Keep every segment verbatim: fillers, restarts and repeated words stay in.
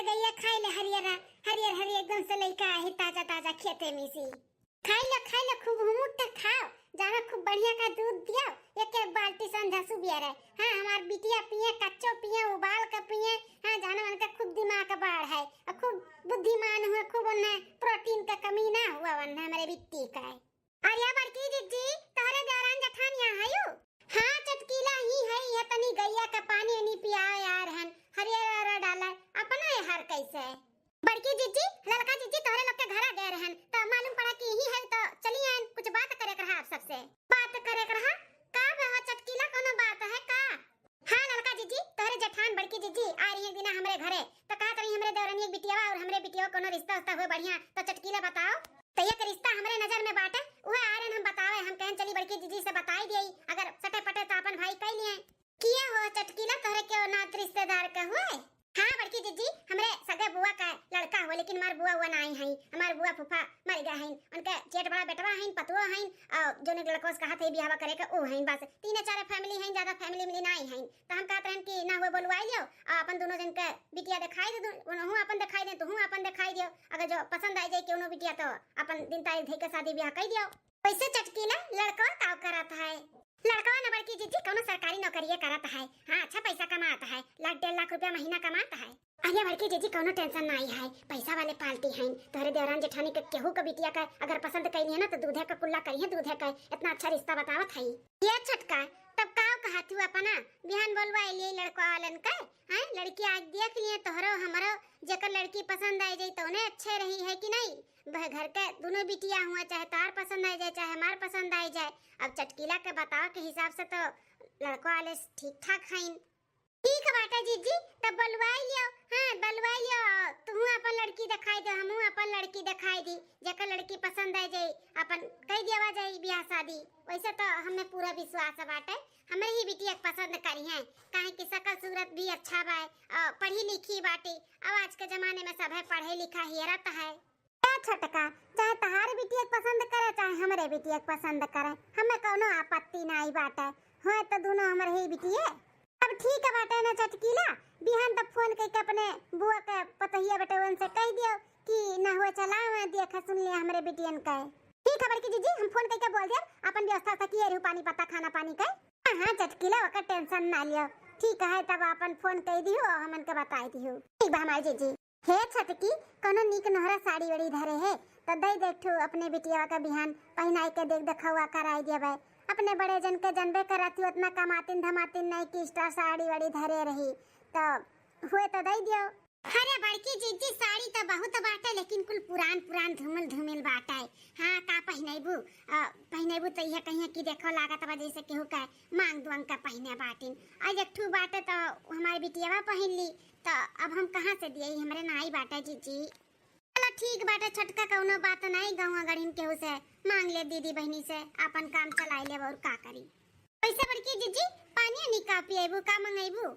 चलिए खाई ले हरियर, हरियर हरियर एकदम से लइका आही ताजा ताजा खेते में से। खाई लो, खाई लो, खूब हुमुट के खाओ, जाना खूब बढ़िया का दूध दियो, एक एक बाल्टी संझा सुबेरे। हाँ, हमार बिटिया पिए, कच्चो पिए, उबाल के पिए। हाँ, जाना उनका खूब दिमाग बढ़े और खूब बुद्धिमान हुए, खूब उन्हें प्रोटीन का कमी ना हुआ उन्हें हमारे बिट्टी का। अरे बड़की जिज्जी, तोहरे देवरान जेठान यहाँ हयू? हाँ चटकीला, ही है, यह तनी गैया का पानी उनी पियाए आ रहन, हरियर हरियर डाला, अपना ये हार कैसे है? बड़की जिज्जी, ललका जिज्जी तोहरे लोग के घरा गए रहन, तो मालूम पड़ा कि यही है, तो चली आयन, कुछ बात करे के रहा आप सबसे। बात करे के रहा? का बा हो चटकीला, कोनो बात है का? हाँ ललका जिज्जी, तोहरे जेठान बड़की जिज्जी आ रही है दिना हमरे घरे, तो कहत रही हमरे देवरनिया के बिटियावा और हमरे बिटियावा कोनो रिश्ता उश्ता हुए बढ़िया, तो चटकीला बताओ। तो एक रिश्ता हमरे नजर में बाटे, उहे आ रहन हम बतावे, हम कहन चली बड़की जिज्जी से बताई दिए, अगर सटे पटे तो अपन भाई कह लिए। किया हो चटकीला, तोहरे के नात रिश्तेदार का हुए? हाँ बड़की जिज्जी, हमरे सगे बुआ का लड़का हुआ, लेकिन हमार बुआ हुआ ना आई हैं, हमार बुआ फूफा मर गए हैं, उनके जेठ बड़ा बेटवा हैं, पतुआ हैं, और जो ने लड़कोस कहा थे बियाह करे के, वो हैं, बस तीन चार फैमिली हैं, ज्यादा फैमिली मिली ना आई हैं। तो हम कहत रहन कि ना हुए बोलवाई लियो, और अपन दोनों जन के बिटिया दिखाई दे, उनहू अपन दिखाई दे, तुहू अपन दिखाई दियो, अगर जो पसंद आ जाए कोनो बिटिया तो अपन दिन तारीख धई के शादी ब्याह कर दियो। वैसे चटकीला लड़कवा का करत है? लड़कवा न बड़की जिज्जी कौनो सरकारी नौकरिये करत है। हाँ, अच्छा पैसा कमात है, लाख डेढ़ लाख रुपया महीना कमात है। अरे बड़की जिज्जी कौनो टेंशन ना आई है, पैसा वाले पार्टी हैं। तोहरे देवरान जेठानी के केहू के बिटिया का अगर पसंद कैली है ना तो दूधे का कुल्ला करी है, दूधे का। इतना अच्छा रिश्ता बतावत है। ये छोटका, तब का कहा तू अपना बिहान बोलवा लिए लड़का वालन का? हैं, लड़की आज देख लिए तोहरो हमरो, जेकर लड़की पसंद आ जाई तो उन्हें अच्छे रही है कि नहीं? वह घर के दोनों बिटिया हुआ, चाहे तार पसंद आ जाए चाहे हमार पसंद आ जाए। अब चटकीला के बताओ के हिसाब से तो लड़को वाले ठीक ठाक हैं। ठीक बाटे जिज्जी, तब बलवाई लियो। हाँ बलवाई लियो, तुहू अपन लड़की दिखाई दे, हमहू अपन लड़की दिखाई दी, जेकर लड़की पसंद आ जाई अपन कह दिया जाई ब्याह शादी। वैसे तो हमें पूरा विश्वास बाटे हमरे ही बिटिया के पसंद करी हैं, काहे कि शकल सूरत भी अच्छा बा और पढ़ी लिखी बाटी। अब आज के जमाने में सभे पढ़े लिखा हेरत है। ए छोटका, चाहे तहार बिटिया के पसंद करे चाहे हमरे बिटिया के पसंद करे, हमें कौनो आपत्ति नाई बाटे, होए तो दोनों हमरे ही बिटिये। अब ठीक बाटे ना चटकीला, बिहान तब फोन करके अपने बुआ के पतोहिया बेटवन से कह दियो कि ना हुए चला हुए देखे सुन लिया हमरे बिटियन के। ठीक है बड़की जिज्जी, हम फोन करके बोल दिया, अपन व्यवस्था से किए रहू पानी पत्ता खाना पानी के। हाँ हाँ चटकीला, ओकर टेंशन ना लियो। ठीक है, तब अपन फोन कर दियो और हमन के बताई दियो। ठीक बा हमारी जिज्जी। हे छटकी, कोनो नीक नोहरा साड़ी वाड़ी धरे है तो दई दे एक ठो अपने बिटिया का बिहान पहिनाई के देख देखौआ कराई देबे। अपने बड़े जन के जनबे करत ही, उतना कमातिन धमातिन नहीं कि स्टार साड़ी वाड़ी धरे रही, तो हुए तो दई दियो। अरे बड़की जिज्जी, साड़ी तो बहुत बाटे लेकिन कुल पुरान पुरान धूमिल धूमिल बाटे। हाँ, का पहिनेबू? अ, पहिनेबू तो यह कहिए कि देखो लागत बा जैसे केहू का मांग दुआंग का पहिने बाटिन। और एक ठो बाटे तो हमारे बिटियावा पहिन ली, तो अब हम कहाँ से दिए, हमरे नाई बाटे जिज्जी। चलो ठीक बाटे छोटका, कौनो बात नाई, गाँव गढ़िन केहू से मांग ले दीदी बहनी से, आपन काम चलाई लेब और का करी। वैसे बड़की जिज्जी, पानी नहीं का पिएबू, का मंगेबू?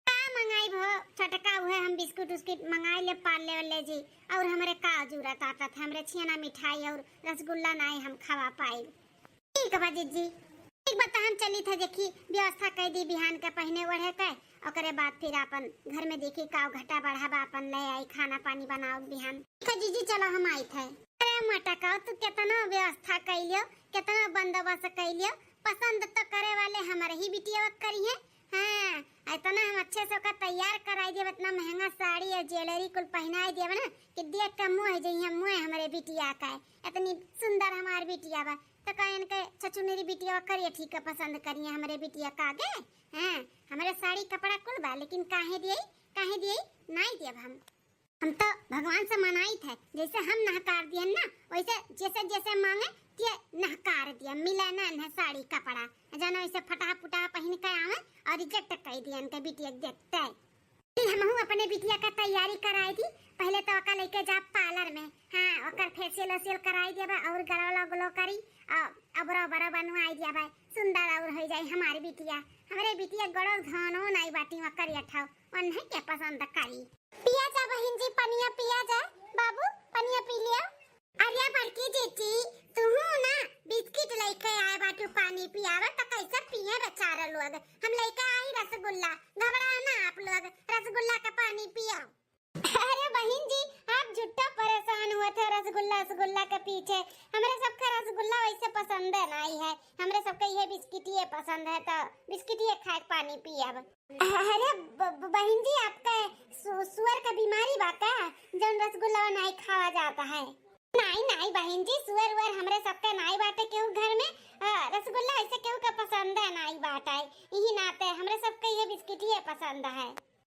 का मंगाई भो छोटका, उहे हम बिस्कुट उस्कुट मंगाई ले, पार्ले वाले जी, और हमरे का जरूरत आता था, हमरे छियाना मिठाई और रसगुल्ला नाई हम खवा पाई। ठीक बा जिज्जी, ठीक बा, त हम चली थे देखी व्यवस्था कर दी बिहान के पहिने ओढ़े के, ओकरे बाद फिर अपन घर में देखी का घटा बढ़ा बा, अपन ले आई खाना पानी बनाओ बिहान। ठीक है जिज्जी, चलो हम आई थे। अरे मटका, तू कितना व्यवस्था कैलियो, कितना बंदोबस्त कैलियो, पसंद तो करे वाले हमारे ही बिटिया करी है। हाँ, इतना हम अच्छे से ओकर तैयार कराई दिए, इतना महंगा साड़ी और ज्वेलरी कुल पहनाई दिए ना कि देख के मोह जइहे, मोह हमरे बिटिया का है, इतनी सुंदर हमार बिटिया बा। तो कहेन के चचू मेरी बिटिया करिए ठीक है, पसंद करिए हमरे बिटिया का आगे। हाँ, हमरे साड़ी कपड़ा कुल बा, लेकिन काहे दिए, काहे दिए, नाई दिए हम। हम तो भगवान से मनाई थे, जैसे हम नहकार दियन ना, वैसे जैसे जैसे मांगे, ते नहकार दिया, मिले ना इन्हें साड़ी कपड़ा, जाना वैसे फटा फुटा पहन के आवे और रिजेक्ट कर दिया इनके बिटिया के देखते। फिर हमहू अपने बिटिया का तैयारी कराई दी, पहले तो ओका लेके जा पार्लर में, हाँ, ओकर फेशियल वेशियल कराई दिया बा और गला वाला ग्लो करी और अबरो बरो बनवाई दिया बा, सुंदर और हो जाए हमारी बिटिया। हमरे बिटिया गड़ो धनो नाई बाटी वहाँ करिया ठाव, उन्हें के पसंद करी। पिया जा बहिन जी, पनिया पिया जा। बाबू, पनिया पी लिया। अरे बड़की जीजी, तुहू ना बिस्किट लेके आए बाटू, पानी पियावा, त कैसे पिए बेचारा लोग। हम लेके आई रसगुल्ला, घबरा ना आप लोग, रसगुल्ला का पानी पियो। रसगुल्ला के पीछे। हमरे सबके रसगुल्ला वैसे पसंद नाई है, हमरे सबके ये बिस्किटिए पसंद है, तो बिस्किटिए खाए के पानी पियब। अरे ब-, ब-, बहिन जी, आपके सु-, सुअर का बीमारी बा का, जौन रसगुल्ला नाई खावा जाता है? नाई, नाई बहिन जी, सुअर उअर हमरे सबके नाई बाटे केहू घर में। अ, रसगुल्ला ऐसे केहू के पसंद है नाई बाटे, यही नाते हमरे सबके ये बिस्किटिए पसंद है।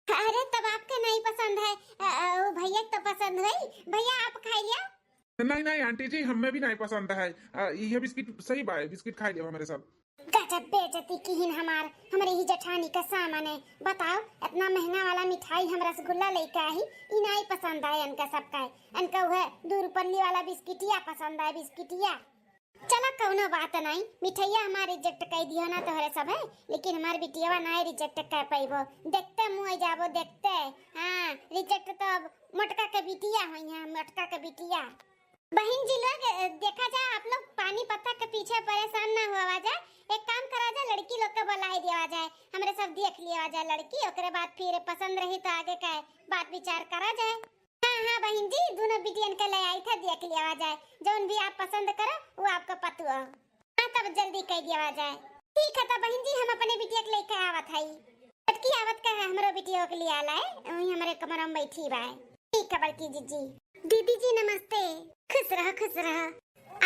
अरे तब आपके नाई पसंद है, अ, अ, वो भैया के तो पसंद है। भैया आप खाई लिया। नहीं, नहीं आंटी जी, हमें भी नहीं पसंद है। अ, ये बिस्किट सही बाय, बिस्किट खाई लिया हमरे सब। गजब बेइज्जती किहिन हमार, हमरे ही जेठानी का सामने। बताओ, इतना महंगा वाला मिठाई हम रसगुल्ला लेके आई, ई नाई पसंद आए इनका सबका। इनका वह दू रुपल्ली वाला बिस्किटिया पसंद आए, बिस्किटिया। चला, कौनो बात नाई, मिठाइया हमार रिजेक्ट कर दियो ना तोहरे सब है, लेकिन हमार बिटियावा नाई रिजेक्ट कर पाइबो। देखते मुँह जाबो, देखते। हाँ, रिजेक्ट तो अब मोटका के बिटिया होई है, मोटका के बिटिया। बहिन जी लोग, अ, देखा जाए, आप लोग पानी पत्ता के पीछे परेशान ना हुआ जाए। एक काम करा जाए, लड़की लोग के बुलाई दिया जाए, हमरे सब देख लिया जाए लड़की, ओकरे बाद फिर पसंद रही तो आगे का बात विचार करा जाए। हाँ, हाँ बहिन जी, दोनों बिटियन के ले आई थे, देख लिया जाए, जौन भी आप पसंद करो वो आपका पतुआ। हाँ, तब जल्दी कह दिया जाए। ठीक है, तब बहिन जी हम अपने बिटिया के लेके आवत हई। छोटकी आवत का है, हमरो बिटिया के लिए आला है, वही हमरे कमरा में बैठी बा। ठीक है बड़की जीजी। दीदी जी नमस्ते। खुश रहो, खुश रहो।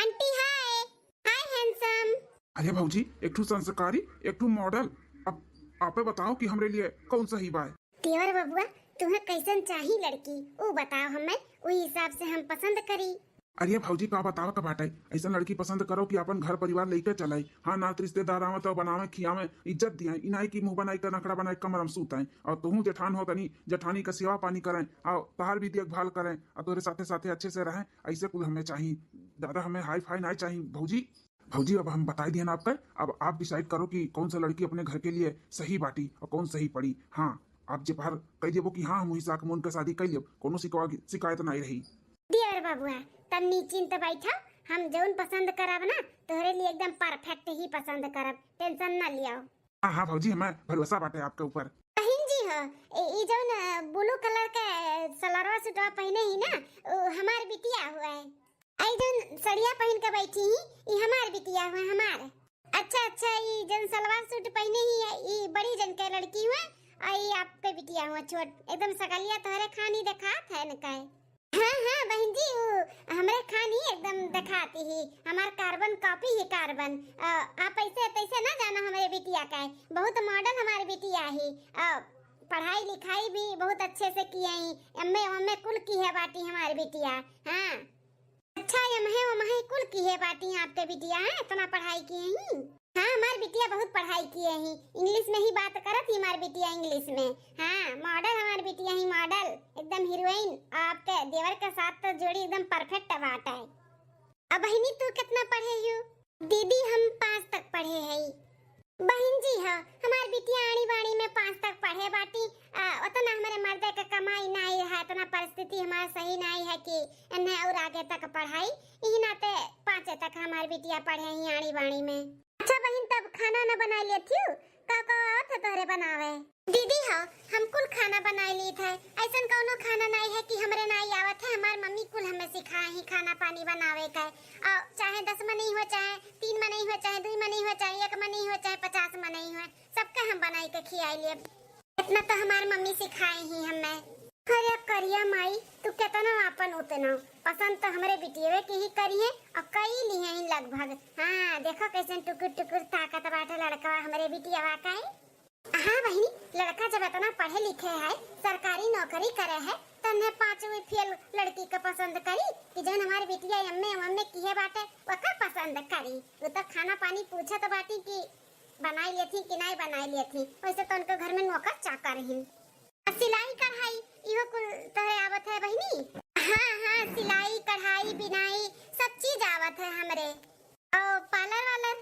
Aunty hi. Hi handsome. अरे भौजी, एक ठो संस्कारी, एक ठो मॉडल। अब आपे बताओ कि हमरे लिए कौन सही बाय? देवर बबुआ, तुम्हें कैसन चाही लड़की, ऊ बताओ हमें, वही हिसाब से हम पसंद करी। अरे भौजी, का बतावा का बाटे, ऐसन लड़की पसंद करो कि अपन घर परिवार लेके चले। हाँ, नात रिश्तेदार आवे तो बनावे, खियावे, इज्जत दिए, इनाई की मुंह बनाई का नखड़ा बनाई कमरा में सूते। और तुहू जेठान हो तनी जेठानी का सेवा पानी करें, और तहार भी देखभाल करें, और तोरे साथे साथे अच्छे से रहें, ऐसे कुल हमें चाही। दादा, हमें हाई फाई नहीं चाही भौजी। भौजी, अब हम बताई दिए ना आपका, अब आप डिसाइड करो कि कौन सा लड़की अपने घर के लिए सही बाटी और कौन सही पड़ी। हाँ, आप जे बाहर कह देबो कि हाँ, हम वही साक मोन के शादी कर लेब, कोनो शिकवा, शिकायत नहीं रही। देवर बबुआ, तब निश्चिंत बैठा, हम जौन पसंद करब ना, तोहरे लिए एकदम परफेक्ट ही पसंद करब, टेंशन ना लियो। हाँ, हाँ भौजी, हमें भरोसा बाटे आपके ऊपर। बहिन जी हो, ए, ई जौन, अ, ब्लू कलर के सलवार सूटवा पहने ही ना, उ हमार बिटिया हुआ है। आई जौन सड़िया पहन के बैठी ही, ई हमार बिटिया हुआ, हमार। अच्छा, अच्छा, ई जौन सलवार सूट पहने ही है, ई बड़ी जन के लड़की हुआ, और ई आपके बिटिया हुआ छोट, एकदम सकलिया तोहरे खानी देखात है न काहे? हाँ, हाँ, बहिन जी, उ हमरे खानी एकदम देखाती ही, हमार कार्बन कॉपी ही कार्बन। अ, आप ऐसे तैसे ना जानो हमरे बिटिया का, बहुत मॉडल हमार बिटिया ही। अ, पढ़ाई लिखाई भी बहुत अच्छे से किए ही, एमए, एमए कुल की है बाटी हमार बिटिया। हाँ, अच्छा, एमए, एमए कुल की है बाटी आपके बिटिया, हैं? इतना पढ़ाई किए ही। हाँ, हमार बिटिया बहुत पढ़ाई किए ही, इंग्लिश में ही बात करत ही हमार बिटिया, इंग्लिश में। हाँ, मॉडल हमार बिटिया ही, मॉडल, एकदम हीरोइन। आपके देवर के साथ तो जोड़ी एकदम परफेक्ट बात है। अब बहिनी, तू कितना पढ़े हू? दीदी, हम पाँच तक पढ़े हई। बहिन जी हो, हमार बिटिया आड़ी बाड़ी में पाँच तक पढ़े बाटी। आ, उतना हमरे मर्दे के कमाई नाई है, इतना परिस्थिति हमार सही नाई है कि इन्हें और आगे तक पढ़ाई। यही नाते पाँचे तक हमार बिटिया पढ़े ही आड़ी बाड़ी में। अच्छा बहिन, तब खाना न बनाई लेती हूँ? का का आवत है तोहरे बनावे? दीदी हो, हम कुल खाना बनाई लीत है। ऐसन कौनो खाना नाई है कि हमरे नाई आवत है। हमार मम्मी कुल हमें सिखाए ही खाना पानी बनावे का। और चाहे दस मनई हो, चाहे तीन मनई हो, चाहे दुई मनई हो, चाहे एक मनई हो, चाहे पचास मनई हो, सबके हम बनाई के खियाई लेब। इतना तो हमार मम्मी सिखाए ही हमें। अरे करिया माई, तू केतना आपन उतना, पसंद तो हमरे बिटियवे के ही करिए और कई लिए ही लगभग। हाँ, देखो कैसे टुकुर टुकुर ताकत बाटे लड़कवा हमरे बिटियवा का है। हाँ बहिनी, लड़का जब इतना पढ़े लिखे है, सरकारी नौकरी करे है, तो इन्हें पाँचवीं फेल लड़की का पसंद करी कि जौन हमार बिटिया एमए, एमए किहे बाटे, ओकर पसंद करी। वो तो खाना पानी पूछत बाटी कि बनाई लेथी कि नाई बनाई लेथी, वैसे तो उनके घर में नौकर चाकर ही। आ सिलाई कढ़ाई इहो कुल तोहरे आवत है बहिनी? हाँ, हाँ, सिलाई, कढ़ाई, बिनाई सब चीज आवत है हमरे। और पार्लर वालर?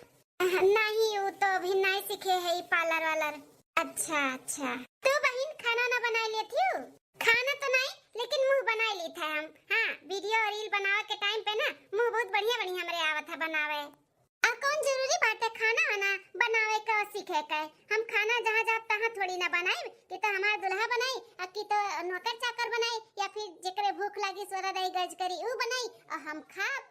नहीं, उ तो अभी नहीं सीखे है ई पार्लर वालर। अच्छा, अच्छा। तू बहिन खाना ना बनाए लेती हूँ? खाना तो नहीं, लेकिन मुंह बनाए लेत है हम। हाँ, वीडियो रील बनावे के टाइम पे ना मुंह बहुत बढ़िया बढ़िया हमरे आवत है बनावे। और कौन जरूरी बात है खाना वाना बनावे का सीखे के? हम खाना जहाँ जाब तहाँ थोड़ी ना बनाई कि तो हमार दुल्हा बनाई, आ कि तो नौकर चाकर बनाई, या फिर जेकरे भूख लागी, सोरा दही गरज करी, ऊ बनाई और हम खाब।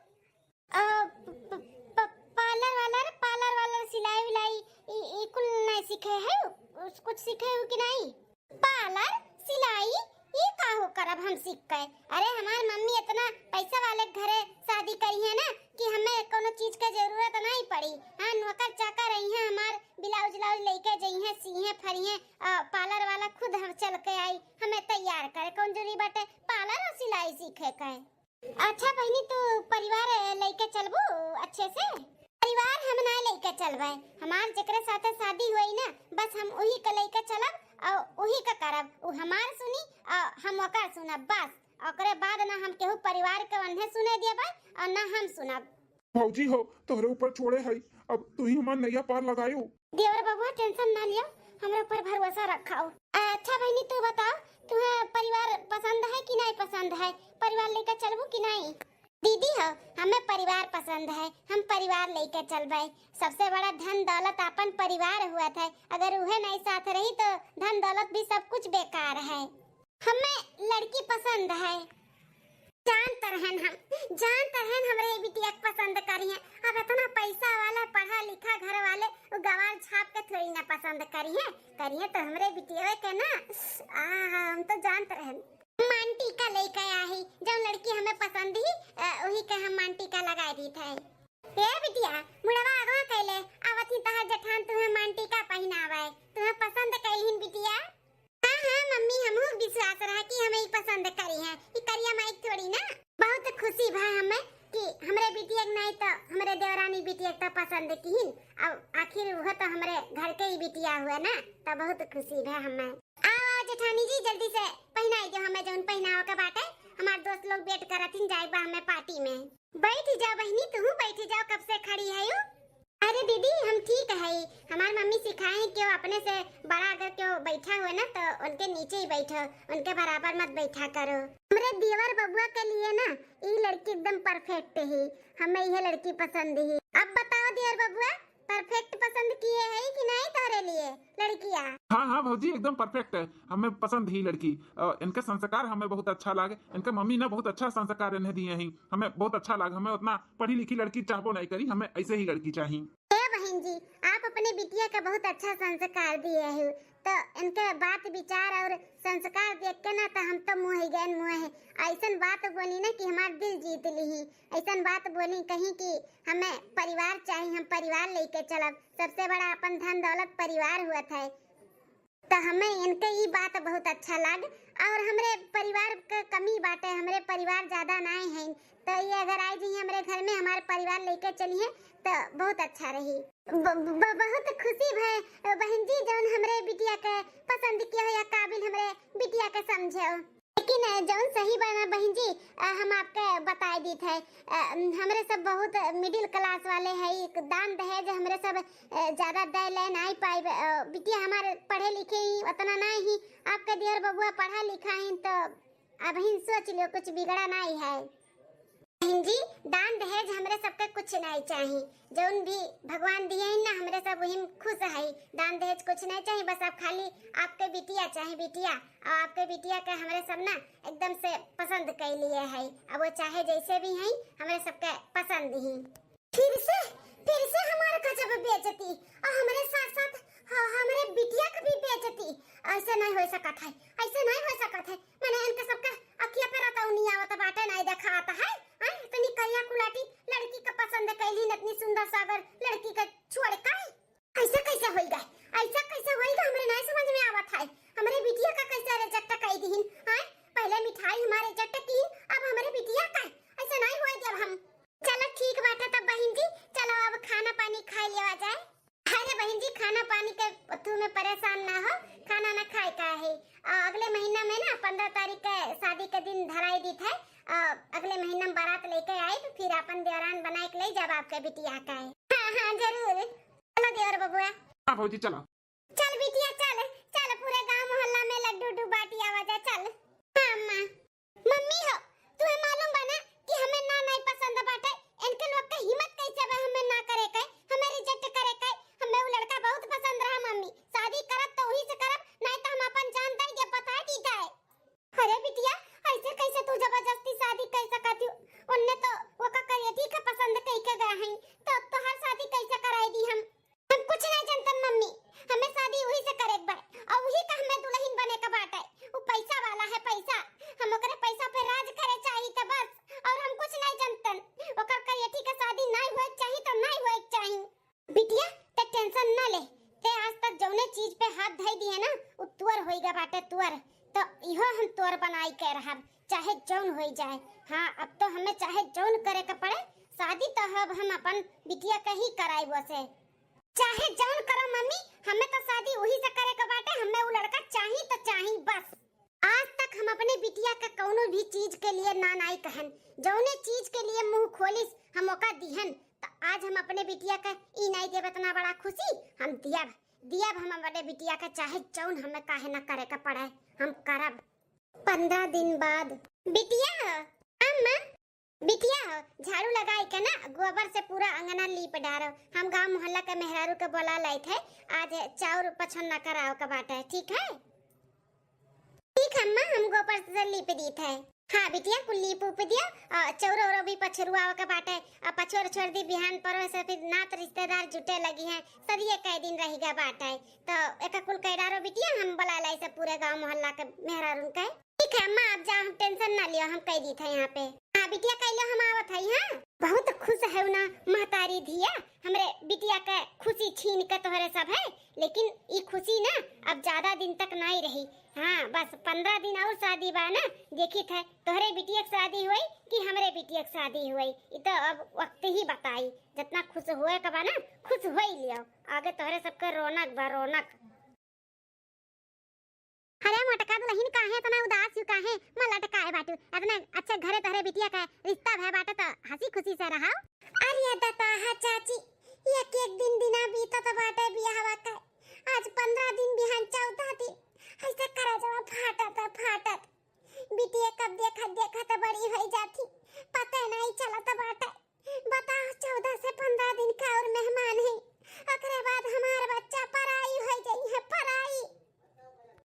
अ, प-, प-, प-, पार्लर वालर, पार्लर वालर, सिलाई उलाई, ई, ई कुल नहीं सीखे है, उस कुछ सीखे हो कि नहीं? पार्लर, सिलाई, ई का हो करब हम सीख के? अरे हमार मम्मी इतना पैसा वाले घरे शादी करी है ना कि हमें कोनो चीज के जरूरत नहीं पड़ी। हाँ, नौकर चाकर रही हैं हमार, ब्लाउज व्लाउज लेके जई हैं, सी हैं, फरी हैं, अ, पार्लर वाला खुद हम चल के आई, हमें तैयार करे, कौन जरूरी बाटे पार्लर और सिलाई सीखे के? अच्छा बहिनी, तू परिवार लइके चलबू अच्छे से? परिवार हम ना लइके चलबे, हमार जेकरे साथे शादी हुई ना, बस हम उही के लइके चलब और उही के करब। उ हमार सुनी और हम ओकर सुनब, बस। ओकरे बाद ना हम केहू परिवार के ओन्हे सुने देबे और ना हम सुनब। भौजी हो, तोहरे ऊपर छोड़े हई, अब तू ही हमार नैया पार लगायो। देवर बबुआ, टेंशन ना लियो, हमरे ऊपर भरोसा रखाओ। अच्छा बहिनी, तू बताओ, तुम्हें परिवार पसंद है कि नहीं पसंद है? परिवार लेकर चलबू कि नहीं? दीदी हो, हमें परिवार पसंद है, हम परिवार लेकर चलबे। सबसे बड़ा धन दौलत अपन परिवार हुआ था, अगर उहे नहीं साथ रही तो धन दौलत भी सब कुछ बेकार है। हमें लड़की पसंद है। जानत रहन हम, जानत रहन हमरे बिटिया के पसंद करिहे। अब इतना पैसा वाला पढ़ा लिखा घर वाले उ गवार छाप के थोड़ी ना पसंद करिहे, करिहे तो हमरे बिटिया के ना। आहा, हम तो जानत रहन। मांग टीका लेके आई, जौन लड़की हमें पसंद ही, अ, वही के हम मांग टीका लगाए दी थे। ए बिटिया, मुड़वा अगवा कैले, आवत ही तहार जेठान तुम्हें मांग टीका पहिनावे, तुम्हें पसंद कैलिन बिटिया। हाँ, हाँ, मम्मी, हमहू विश्वास रहा कि हमें ई पसंद करी है, ई करिया माई थोड़ी ना। बहुत खुशी भा हमें कि हमरे बिटिया के नाई तो हमरे देवरानी बिटिया के तो पसंद किहिन। अब आखिर वह तो हमरे घर के ही बिटिया हुआ ना, तो बहुत खुशी भा हमें। आओ, आओ जेठानी जी, जल्दी से पहिनाई दो हमें जौन पहिनावे के बाटे। हमार दोस्त लोग wait करत हिन, जाए बा हमें party में। बैठ जाओ बहिनी, तुहू बैठ जाओ, कब से खड़ी है यू? अरे दीदी, हम ठीक है। हमार मम्मी सिखाए हैं कि वो अपने से बड़ा अगर क्यों बैठा हुआ ना तो उनके नीचे ही बैठो, उनके बराबर मत बैठा करो। हमरे देवर बबुआ के लिए ना ई लड़की एकदम perfect ही, हमें यह लड़की पसंद ही। अब बताओ देवर बबुआ, perfect पसंद किए है कि नहीं तोरे लिए लड़किया? हाँ, हाँ भौजी, एकदम perfect है, हमें पसंद ही लड़की। अ, इनके संस्कार हमें बहुत अच्छा लागे, इनके मम्मी ने बहुत अच्छा संस्कार इन्हें दिए हैं, हमें बहुत अच्छा लागे। हमें उतना पढ़ी लिखी लड़की चाहबो नहीं करी, हमें ऐसे ही लड़की चाहिए। ए बहन जी, आप अपने बिटिया का बहुत अच्छा संस्कार दिए हो, तो इनके बात विचार और संस्कार देख के ना तो हम तो मोह गए, मोह। ऐसन बात बोली ना कि हमार दिल जीत ली। ऐसन बात बोली कहीं कि हमें परिवार चाहिए, हम परिवार लेके चलब। सबसे बड़ा अपन धन दौलत परिवार हुआ था। तो हमें इनके ई बात बहुत अच्छा लाग। और हमरे परिवार के कमी बाटे, हमरे परिवार ज्यादा नाई है, तो ये अगर आई जाइए हमरे घर में, हमारे परिवार लेके चलिए तो बहुत अच्छा रही। ब-, ब-, बहुत खुशी भय बहन जी, जौन हमरे बिटिया के पसंद किया हो या काबिल हमरे बिटिया के समझे हो। लेकिन, अ, जौन सही बा ना बहन जी, अ, हम आपके बताए दीत है, अ, हमरे सब बहुत middle class वाले है, दान दहेज हमरे सब, अ, ज्यादा दे ले नाई पाइब। अ, बिटिया हमारे पढ़े लिखे ही उतना नाई ही, आपके दियर बबुआ पढ़ा लिखा ही, तो अबहिन सोच लियो, कुछ बिगड़ा नाई है। बहन जी, दान दहेज हमरे सबके कुछ नाई चाही, जौन भी भगवान दिए हैं ना, हमरे सब वही में खुश है। दान दहेज कुछ नहीं चाहिए, बस आप खाली आपके बिटिया चाहे बिटिया, और आपके बिटिया के हमरे सब ना एकदम से पसंद कर लिए है। अब वो चाहे जैसे भी हैं, हमरे सबके पसंद ही। फिर से, फिर से हमार गजब बेइज्जती, और हमरे साथ साथ ह-, हमरे बिटिया के भी बेइज्जती। ऐसे नहीं हो सकत है, ऐसे नहीं हो सकत है। मैंने इनके सबके अखिया पे रतौनी आवत बाटे, नहीं देखात है। हैं? इतनी करिया कुलाटी लड़की के पसंद कैली, इतनी सुंदर सागर लड़की के छोड़ के। ऐसा कैसे होइगा? ऐसा कैसे होइगा? हमरे नहीं समझ में आवत है। हमरे बिटिया का कैसे reject कर दीहिन? हैं? पहले मिठाई हमारे reject की, अब हमरे बिटिया का? ऐसा नहीं होए देब हम। चलो ठीक बाटे तब बहन जी, चलो अब खाना पानी खाए लेवा जाए। अरे बहन जी, खाना पानी के तू में परेशान ना हो, खाना ना खाए का है। आ, अगले महीना में ना पन्द्रह तारीख के शादी के दिन धराई दीत है। आ, अगले महीना में बारात लेके आई तो फिर अपन देवरान बनाए के ले जब आपके बिटिया का है। हाँ, हाँ, जरूर। चलो देवर बबुआ। हाँ भौजी, चलो। चल बिटिया चल, चल पूरे गांव मोहल्ला में लड्डू उड्डू बांटी आवा जा, चल। हाँ अम्मा। मम्मी हो, तुम्हें मालूम बा ना कि हमें ना नाई पसंद बाटे, इनके लोग के हिम्मत कैसे बा हमें ना करे के, हमें reject करे के, हमें वो लड़का बहुत पसंद रहा मम्मी, शादी करब तो वही से करब, नहीं तो हम अपन जान दे के बता दी जाए। अरे बिटिया, ऐसे कैसे तू जब इहो हम तोर बनाई के रहब, चाहे जौन होई जाए। हाँ, अब तो हमें चाहे जौन करे के पड़े, शादी तो अब हम अपन बिटिया के ही कराई वो से। चाहे जौन करो मम्मी, हमें तो शादी वही से करे के बाटे, हमें वो लड़का चाही तो चाही बस। आज तक हम अपने बिटिया के कौनो भी चीज के लिए ना नाई कहन, जौने चीज के लिए मुंह खोलिस हम ओका दिहन। तो आज हम अपने बिटिया के ई नाई देब इतना बड़ा खुशी, हम दियब, दियब हम अपने बिटिया के चाहे जौन हमें काहे ना करे के पड़े, हम करब। पन्द्रह दिन बाद। बिटिया हो, अम्मा, बिटिया हो, झाड़ू लगाई के ना गोबर से पूरा अंगना लीप डारो। हम गांव मोहल्ला के मेहरारू के बोला लाइत है, आज चाउर पछोन्ना कराओ के बाटे, ठीक है? ठीक है अम्मा, हम गोबर से लीप दीत है। हाँ बिटिया, कुल लीप उप दिया, और चौरो औरो भी पछरुआवे के बाटे, और पछोर छोड़ दी, बिहान परो से फिर नात रिश्तेदार जुटे लगी हैं, सदिये कई दिन रह गया बाटे, तो एक कुल कह डारो बिटिया, हम बुला लाई से पूरे गांव मोहल्ला के मेहरारून के। ठीक है अम्मा, आप जाओ, हम टेंशन ना लियो, हम कह दी थे यहाँ पे। हाँ बिटिया, कह लो, हम आवत है। हाँ, बहुत खुश है ना महतारी धिया, हमरे बिटिया के खुशी छीन के तोहरे सब है, लेकिन ई खुशी ना अब ज्यादा दिन तक नहीं रही। हाँ, बस पन्द्रह दिन और शादी बा ना, देखी थे तोहरे बिटिया के शादी हुई कि हमरे बिटिया के शादी हुई, ई तो अब वक्त ही बताई। जितना खुश होए के बा ना, खुश हो ही लियो, आगे तोहरे सबके रौनक बा, रौनक। अरे मोटका दुलहिन, काहे इतना उदास यू, काहे मुँह लटकाए बाटू? इतना अच्छा घरे तोहरे बिटिया का रिश्ता भय बाटे तो हंसी खुशी से रहो। अरे दताहा चाची, एक एक दिन दिना बीतत बाटे बियाहवा का, आज पन्द्रह दिन बिहान चौदह दिन, ऐसे करेजवा फाटत है, फाटत। बिटिया कब देखत देखत बड़ी होई जाती, पता नहीं चलत बाटे। बताओ, चौदह से पन्द्रह दिन का और मेहमान है, ओकरे बाद हमार बच्चा पराई हो जाई है, पराई।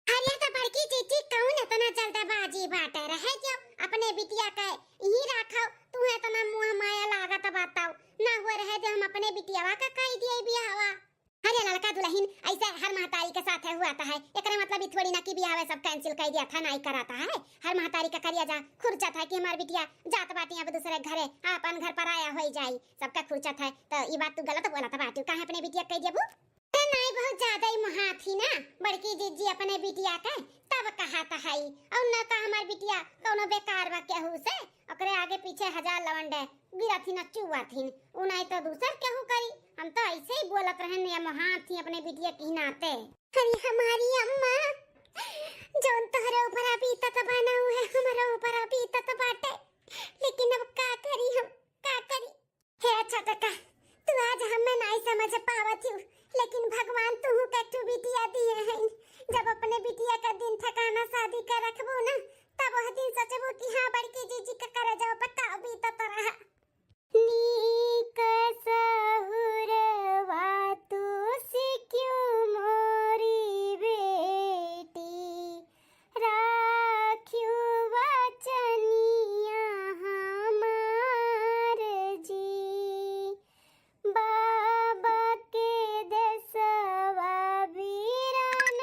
अरे तो बड़की जीजी कौन इतना जल्दबाजी बाटे, रहे जो अपने बिटिया के यहीं रखो, तू इतना मुँह माया लागत बताओ, ना हुए रहे जो हम अपने बिटियावा का कह दिए बियाहवा। अरे ललका दुलहिन, ऐसे हर महतारी के साथ है हुआ था है, एकरे मतलब ई थोड़ी ना कि बियाह सब cancel कर दिया था, नहीं कराता है। हर महतारी का करिया जा खुरचा था कि हमार बिटिया जात बाटी अब दूसरे घरे, अपन घर पराया होई जाई, सबका खुरचा था। तो ई बात तू गलत बोला था बाटू, काहे अपने बिटिया कह दिया बू? अरे नहीं, बहुत ज्यादा ही मुहात ही ना बड़की जीजी अपने बिटिया के, तब कहा था है, और न का हमार बिटिया कौनो बेकार बा केहू से, ओकरे आगे पीछे हजार लवंडे गिरथिन आ चुआथिन, उ नाई तो दूसर केहू करी। हम तो ऐसे ही बोलत रहन या मोहात थी अपने बिटिया की नाते। अरे हमारी अम्मा, जौन तोहरे ऊपर बीतत बा ना, उहे हमरे ऊपर बीतत बाटे, लेकिन अब का करी हम, का करी? हे अच्छा काका, तू आज हमें नाई समझ पावत हूँ, लेकिन भगवान तुहू के ठू बिटिया दिए हैं। जब अपने बिटिया का दिन ठिकाना शादी का रखबू ना, तब वह दिन सोचबू कि हाँ, बड़की जीजी के करेजवा पे का बीतत रहा। नीक सहुरवा तू से क्यों मोरी बेटी, राख्यू वचनिया हमार जी। बाबा के देसवा बीरान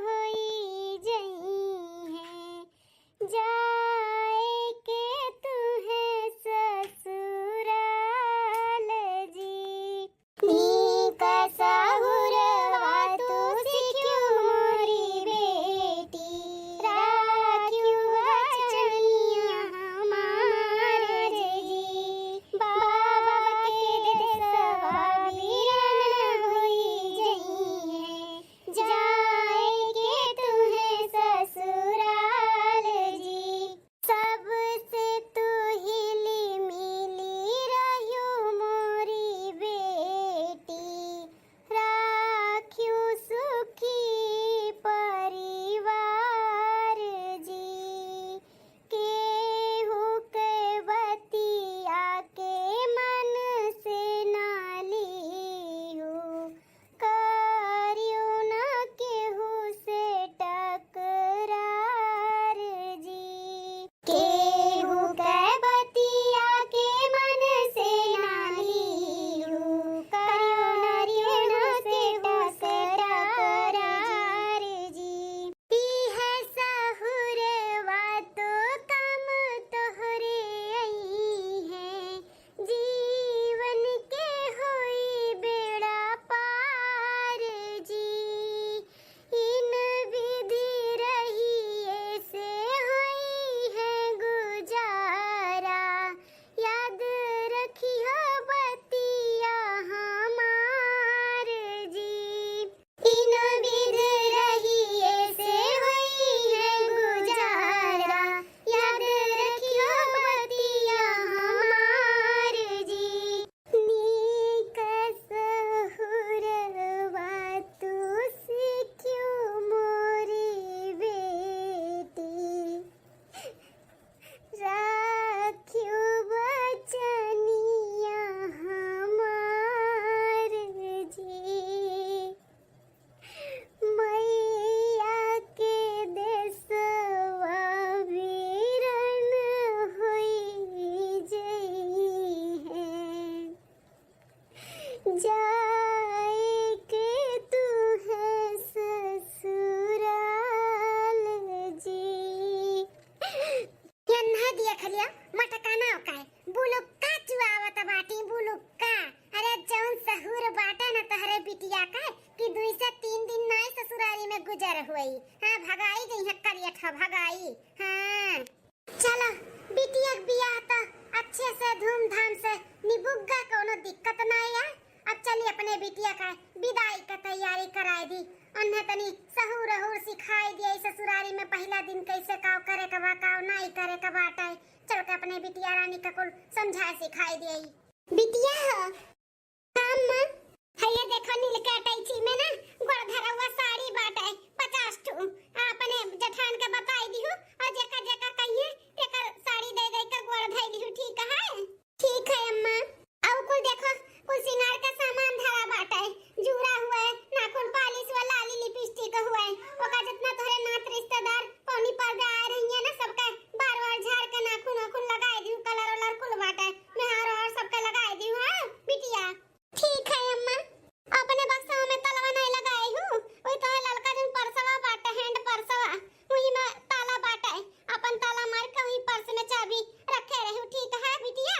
होई जइहें, जाए के तुहें देख लिया, मटकाना ओकाए, बुलुक्का चुआवत बाटी, बुलुक्का। अरे जौन सहूर बाटे न तहरे बिटिया का, कि दुई से तीन दिन नाई ससुरारी में गुजर हुई। हाँ, भगाई गई है करियठा, भगाई। हाँ। चलो, बिटिया के बियाह त अच्छे से धूमधाम से निबुग्गा, कोनो दिक्कत नाई है। अब चली अपने बिटिया का बिदाई का तैयारी कराई दी। उन्हें तनी सहूर अहूर सिखाई दिया, ससुरारी में पहिला दिन कैसे काव करे के बा, काव नाई करे के बाटे। चल के अपने बिटिया रानी का कुल समझाए सिखाई दिया। बिटिया हो, काम में, है ये देखो नील के अटैची में ना गोड़ धरौआ साड़ी बाटे पचास ठू। आ अपने जेठान के बताई दिहु और जेकर जेकर कहिए तेकर साड़ी दे दे के गोड़ धई दिहु, ठीक है? ठीक है अम्मा। और कुल देखो, कुल सिंगार का सामान धरा बाटे, जूरा हुए, नाखून पालिश हुए, लाली लिपस्टिक हुए, ओका जितना तोहरे नात रिश्तेदार पौनी पर आए रहिए ना, सबके बार बार झाड़ के नाखून वाखून लगाए दिहु, कलर वलर कुल बाटे, मेहर और सबके लगाए दिहु। हाँ बिटिया। ठीक है अम्मा। अपने बक्सवा में तलवा नहीं लगाई हूँ, वही तो है ललका जन पर्सवा बाटे, हैंड पर्सवा, वही में ताला बाटे, अपन ताला मार के वही पर्स में चाबी रखे रहू, ठीक है बिटिया?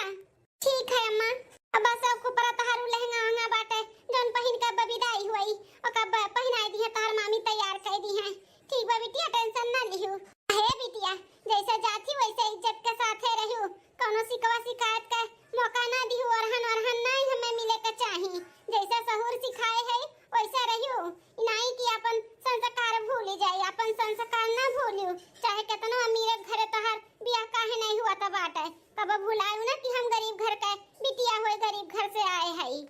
ठीक है अम्मा। अब बस अब कुपरा तहारू लहंगा वहंगा बाटे, जौन पहिन के अब बिदाई हुई, ओका ब-, पहिनाई दी है, तहार मामी तैयार कर दी है। ठीक बा बिटिया, टेंशन ना लिहू। हे बिटिया, जैसे जाती वैसे इज्जत के साथे रहू, कौनो शिकवा शिकायत के मौका ना दिहू, अरहन अरहन नहीं हमें मिले के चाही। जैसे सहूर सिखाए है वैसे रहू, ई नहीं कि अपन संस्कार भूली जाए, अपन संस्कार ना भूलू, चाहे कितनो अमीर घरे तोहार बियाह काहे नहीं हुआ त बाटे, कब भुलायू ना कि हम गरीब घर के बिटिया होए, गरीब घर से आए हई।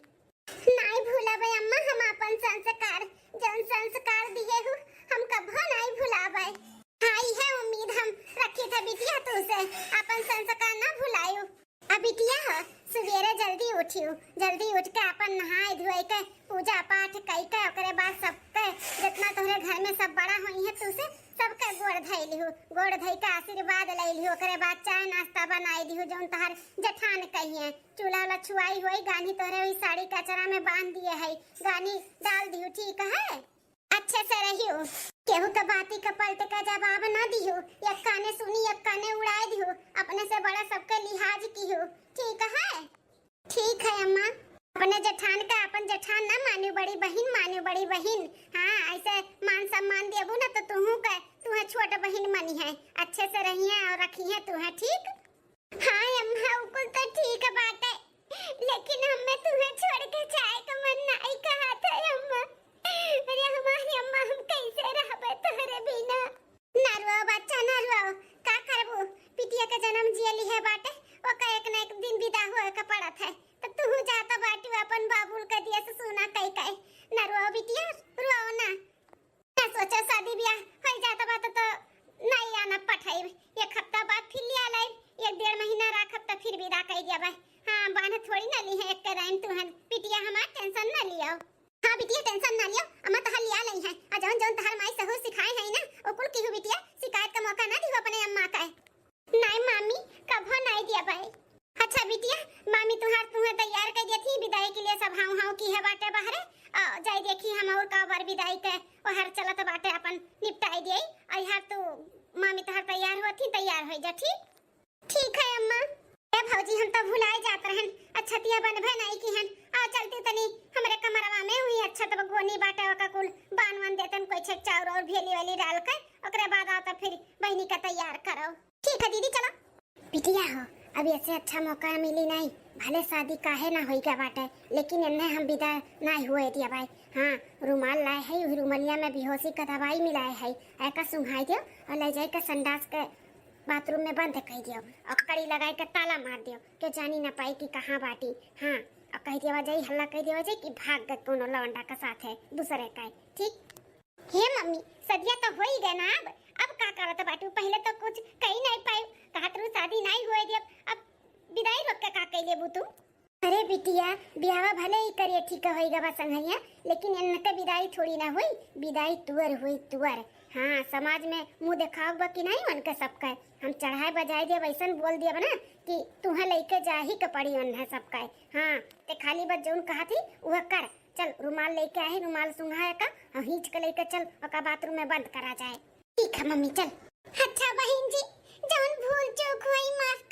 नाई भुलाबे अम्मा हम अपन संस्कार, जौन संस्कार दिए हु, हम कभो नाई भुलाबे। हाँ, इहे उम्मीद हम रखी थे बिटिया तू से, अपन संस्कार ना भुलायू। अब बिटिया हो, सुबेरे जल्दी उठियो, जल्दी उठ के अपन नहाए धोए के, पूजा पाठ कई के, ओकरे बाद सबके, जितना तोहरे घर में सब बड़ा होई है तू से, सबके गोड़ धई लिहू, गोड़ धई के आशीर्वाद ले लिहू, ओकरे बाद चाय नाश्ता बनाई दिहू, जौन तोहर जेठान कहिए, चूल्हा वाला छुआई होई, गानी तोहरे वही साड़ी के अचरा में बांध दिए है, गानी डाल दिहू, ठीक है? अच्छे से रहियो, केहू के बाती के पलट के जवाब ना दिहू, एक काने सुनी, एक काने उड़ाए दिहू, अपने से बड़ा सबके लिहाज किहू, ठीक है? ठीक है अम्मा। अपने जेठान का अपन जेठान ना मानियो, बड़ी बहिन मानियो, बड़ी बहिन। हाँ, ऐसे मान सम्मान देबू ना तो तुहू के, तुहे छोट बहिन मनी है, अच्छे से रहिए और रखिए तुहे, ठीक? हाँ अम्मा, उ कुल तो ठीक बाटे, लेकिन हमें तुहे छोड़ के जाए का मन नहीं कहत है अम्मा। अरे हमारी अम्मा, हम कैसे रहबे तोहरे बिना? ना रोओ बच्चा, ना रोओ, का करबू? बिटिया के जन्म जियली है बाटे, ओका एक ना एक दिन विदा होए के पड़त है, तो तू जात बाटू अपन बाबुल के दिया से सुना कई कई। ना रोओ बिटिया, रोओ ना। ना सोचा शादी ब्याह होई जात बा तो, तो नहीं आना पठाई, एक हफ्ता बाद फिर लिया लाई, एक डेढ़ महीना राखब तो फिर विदा कर दिया बा। हाँ, बांध थोड़ी ना ली है एक दाइन तुहन, बिटिया हमार टेंशन ना लियो। हाँ बिटिया, टेंशन ना लियो, अम्मा तहार लिया लई है। आ जौन जौन तहार माई सहूर सिखाए है ना, ओ कुल किहू बिटिया, शिकायत का मौका ना दिहू अपने अम्मा का। नाई मामी, कभो नाई दिया बाई। अच्छा बिटिया, मामी तुहार तुहे तैयार कर दिया थी विदाई के लिए, सब हाउ हाउ की है बाटे बाहरे। आ, जाई देखी हम और का बार विदाई के ओहर चलत बाटे, अपन निपटाई दिए। और यार तू मामी तुहार तैयार हुआ थी, तैयार हो जा, ठीक? ठीक है अम्मा। ए भौजी, हम तो भुलाए जात रहन, अच्छतिया बनबे नहीं की हन। आ चलती तनी हमरे कमरवा में हुई अच्छत गोनी बाटे, ओका कुल बान वान देतन, कोई छेक चाउर और भेली वाली डाल के, ओकरे बाद आओ तो फिर बहिनी का तैयार करो। ठीक है दीदी, चलो। बिटिया हो, अब ऐसे अच्छा मौका मिली नहीं, भले शादी काहे ना होई गया बाटे, लेकिन इन्हें हम विदा नहीं हुए दिया भाई। हाँ, रुमाल लाए है, वही रुमलिया में बेहोशी का दवाई मिलाए है, एका सुंघाई दियो और ले जाए के संडास के बाथरूम में बंद कर दियो और कड़ी लगाए के ताला मार दियो, के जानी ना पाई कि कहाँ बाटी। हाँ, और कह दिया जाई, हल्ला कह दिया जाई कि भाग गए कोनो लौंडा के साथ है दूसरे का, ठीक? हे मम्मी, सदिया तो हो ही गए ना, अब, अब का करत बाटू? पहले तो कुछ कही नहीं पाई, कहत रू शादी नहीं हुए दियो, अब विदाई रोक के का कह लेबू तू? अरे बिटिया, ब्याहवा भले ही करिए ठीक होई गवा संघैया, लेकिन इनके विदाई थोड़ी ना हुई, विदाई तुअर हुई, तुअर। हाँ, समाज में मुंह देखाव बा कि नहीं उनके सबके? हम चढ़ाए बजाए दिया, वैसन बोल दिया ना कि तुहे लेके जा ही के पड़ी उन्हें सबके। हाँ, ते खाली बस जौन कहा थी वह कर। चल, रुमाल लेके आए, रुमाल सुंघाए का और खींच के लेके चल, ओका बाथरूम में बंद करा जाए। ठीक है मम्मी, चल। अच्छा बहिन जी, जौन भूल चूक हुई माफ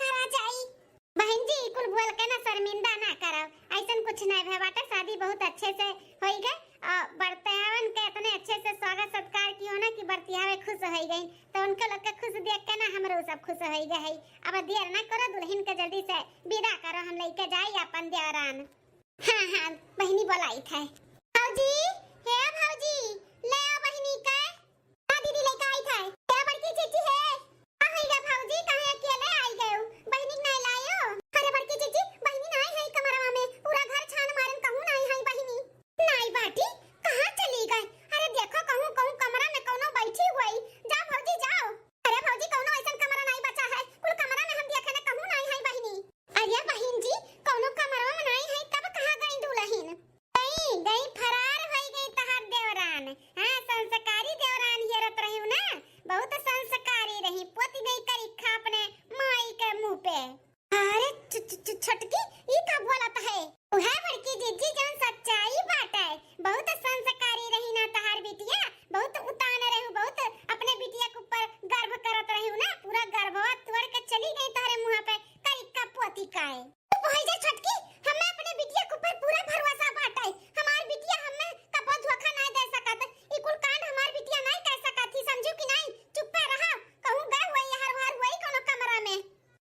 तो होई गए है। अब देर ना करो, दुलहिन के जल्दी से बिदा करो, हम लइके जाई अपन देवरान। हाँ, हाँ, बहिनी बोलाइत है। भौजी, हे भौजी, ले आओ बहिनी के। हाँ दीदी, लइके आइत है। हे बड़की जीजी हे। का होई गे भौजी, काहे अकेले आई गयो? बहिनी के नाई लायो? अरे बड़की जीजी, बहिनी नाई है कमरवा में, पूरा घर छान मारन, कहूँ नाई है बहिनी। नाई बाटी, कहाँ चली गए? अरे देखो, कहूँ, कहूँ कमरा में कौनो बैठी हुई। जाओ भौजी, जाओ। अरे भौजी, कौनो ऐसन कमरा नाई बचा है, कुल कमरा में हम देखे न, कहूँ नाई है बहिनी। अरे बहिन जी, कौनो कमरवा में नाई है, तब कहाँ गई दुलहिन? गई, गई, फरार होई गई तहार देवरान। हाँ, संस्कारी देवरान हेरत रही ना, बहुत संस्कारी रही, पोती गई करिखा अपने माई के मुँह पे। अरे छु-, छु-, छु-, छोटकी, ई का बोलत है? उहे बड़की जीजी जौन सच्चाई बाटे, बहुत संस्कारी रही ना तहार बिटिया, बहुत उतान रहू, बहुत अपने बिटिया के ऊपर गर्व करत रहू ना, पूरा गर्भवा तोड़ के चली गई तोहरे मुँह पे करिखा पोती काए। चुप होइ जा छोटकी, हमें अपने बिटिया के ऊपर पूरा भरोसा बाटे, हमार बिटिया हमें कबो धोखा नाई दे सकत, ई कुल कांड हमार बिटिया नाई कर सकत ही, समझू कि नाई? चुप्पे रहा, कहूँ गए हुए हर बार हुए कोनो कमरा में।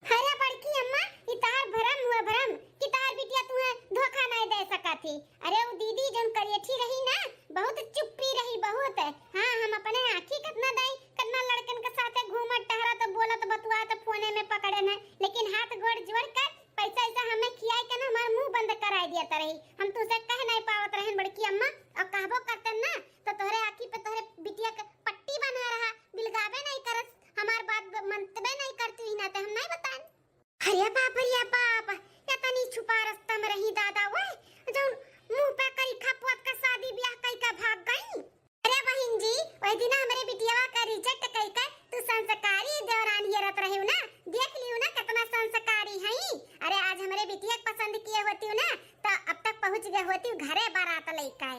अरे बड़की अम्मा, ई तहार भरम हुआ भरम कि तहार बिटिया तुहे धोखा नाई दे सकत ही। अरे उ दीदी जौन करियठी रही ना, बहुत चुप्पी रही, बहुत। हाँ, हम अपने आँखी कितना दाई, कितना लड़कन के साथे घूमत टहरत, बोलत, बतुआत फोने में पकड़े न, लेकिन हाथ गोड़ जोड़ के पैसा ऐसा हमें खियाई के ना हमार मुँह बंद कराई दियत रही। हम तुसे कह नाई पावत रहन बड़की अम्मा, और कहबो करतन ना तो तोहरे आँखी पे तोहरे बिटिया के पट्टी बना रहा, बिलगाबे नाई करस, हमार बात ब-, मनतबे नाई करती ही ना, ते हम नाई बताएन। अरे बाप रे बाप, इतनी छुपा रास्ता में रही दादा, वह जौन मुँह पे करिखा पोत के शादी ब्याह कई के भाग गई। अरे बहिन जी, वही दिन हमरे बिटियावा का reject कई के तू संस्कारी देवरान हेरत रही ना, देख लियो ना कितना संस्कारी है। अरे आज हमरे बिटिया के पसंद किए होती ना, तो अब तक पहुँच गए होती घरे बारात लेके।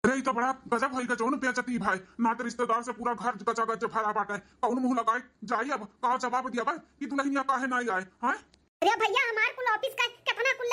अरे, ई तो बड़ा गजब होई गा, जौन बेइज्जती भाई, नाते रिश्तेदार से पूरा घर गचागच भरा बाटे। कौन मुँह लगाए जाई, अब का जवाब दियाबे कि दुलहिनिया काहे नाई आए, हैं? अरे भैया, हमार कुल office का कितना कुल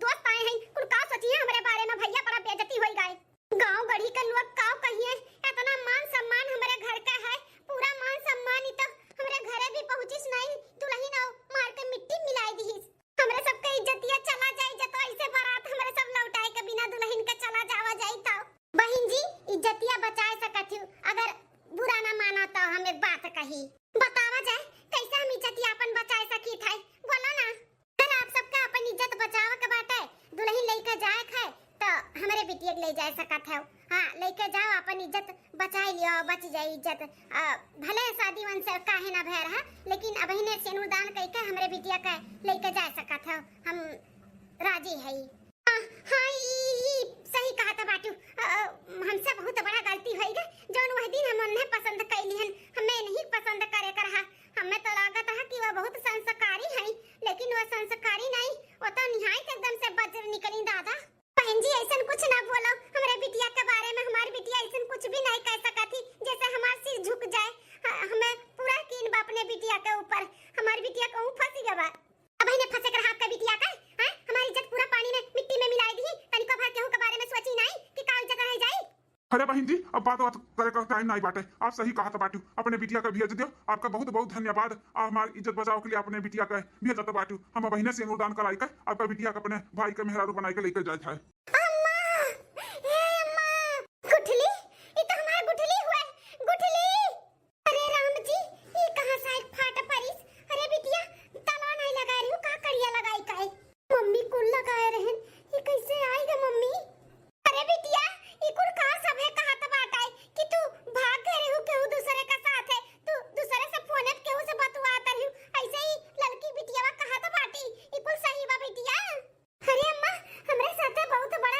दोस्त आए हैं, कुल का सोचिए हमरे बारे में भैया, बड़ा बेइज्जती होई गए। गाँव गढ़ी के लोग का कहिए, इतना मान सम्मान हमरे घर का है, पूरा मान सम्मान ही तो हमरे घरे भी पहुँचिस नहीं, दुलहिन आओ मार के मिट्टी मिलाई दिहिस। हमरे सबके इज्जतिया चला जाई, जब तो ऐसे बारात हमरे सब लौटाए के बिना दुलहिन के चला जावा जाई तो। बहिन जी, इज्जतिया बचाए सकत हूँ, अगर बुरा ना माना तो हम एक बात कही। बतावा जाए, कैसे हम इज्जतिया अपन बचाए सकी थे, बोलो ना। अगर आप सबका अपन इज्जत बचावे के बाटे, दुलहिन लेके जाए के है, तो हमरे बिटिया के ले जाए सकत है। हाँ, लेके जाओ, अपन इज्जत बचाए लियो, बच जाई इज्जत। अ, भले शादी वंश काहे ना भय रहा, लेकिन अबहिने सेनुरदान कइके हमरे बिटिया के लेके जा सकत हो, हम राजी हई। हाँ, हाँ, ई, ई सही कहत बाटू। अ, हमसे बहुत बड़ा गलती होई गा, जौन वह दिन हम उन्हें पसंद कइली हन, हमें नहीं पसंद करे के रहा। हमें तो लागत रहा कि वह बहुत संस्कारी हई, लेकिन वह संस्कारी नहीं, वह तो निहायत एकदम से वज्र निकली दादा। बहन जी, ऐसन कुछ ना बोलो हमरे बिटिया के बारे में। हमार बिटिया ऐसन कुछ भी नहीं कह सकत ही, जैसे हमार सिर झुक जाए। ह-, हमें पूरा यकीन बा अपने बिटिया के ऊपर। हमार बिटिया कहूँ फंस गवा। अब इन्हें फंसे के रहा आपका बिटिया का, हैं? हमारी इज्जत पूरा पानी में, मिट्टी में मिलाई दी। तनिको भर केहू के बारे में सोची नहीं कि का इज्जत रह जाई। अरे बहन जी, अब बात, बात करे का टाइम नहीं बाटे। आप सही कहत बाटू, अपने बिटिया के भेज दियो। आपका बहुत बहुत धन्यवाद। आप हमार इज्जत बचाव के लिए अपने बिटिया के भेजत बाटू। हम बहिने सेनुरदान कराई के आपका बिटिया के अपने भाई के मेहरारू बनाई के लेके जाए है। अम्मा, हे अम्मा, गुठली, ई तो हमार गुठली हुए, गुठली। अरे राम जी, ई कहाँ से एक फाट परिस? अरे बिटिया, ताला नहीं लगा रही हूँ, का कड़िया लगाई का है? मम्मी कुल लगाए रहन, ई कैसे आई गा मम्मी? अरे बिटिया, ई कुल का सभे कहत बाटे कि तू भाग गए रहू केहू दूसरे का साथ है, तू दूसरे से फोन पे केहू से बतुआत रहू, ऐसे ही ललकी बिटियावा कहत बाटी, ई कुल सही बा बिटिया? अरे अम्मा, हमरे साथे बहुत बड़ा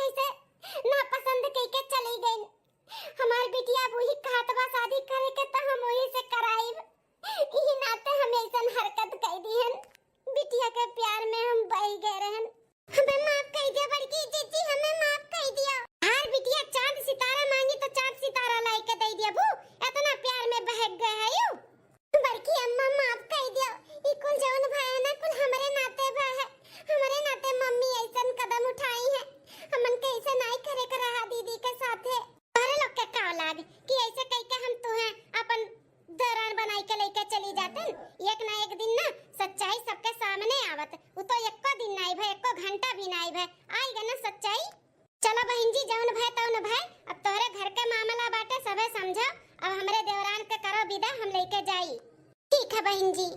ऐसे नापसंद कइके चली गइन। हमार बिटिया अब वही कहत बा शादी करे के, त हम वही से कराइब। इही नाते हम ऐसन हरकत कइ दिहन। बिटिया के प्यार में हम बही गए रहन। हमें माफ कइ दिया बड़की जीजी, हमें माफ कइ दिया। हर बिटिया चांद सितारा मांगी तो चांद सितारा लाई के दे दिया बू। इतना प्यार में बहक गए है यू। बड़की अम्मा माफ कइ दिया। ई कुल जौन भय है ना, कुल हमरे नाते भय है। हमरे नाते मम्मी ऐसन कदम उठाई है। हमन के ऐसे नाई करे के रहा दीदी के साथे। तोहरे लोग के का औलाद कि ऐसे कह के हम तुहें अपन दौरान बनाई के लेके चली जातन। एक ना एक दिन ना सच्चाई सबके सामने आवत। उ तो एको दिन नाई भय, एको घंटा भी नाई भय, आइगा ना सच्चाई। चलो बहिन जी, जौन भय तौन भय, अब तोहरे घर के मामला बाटे, सभे समझो। अब हमरे देवरान के करो विदा, हम लेके जाई। ठीक है बहिन जी।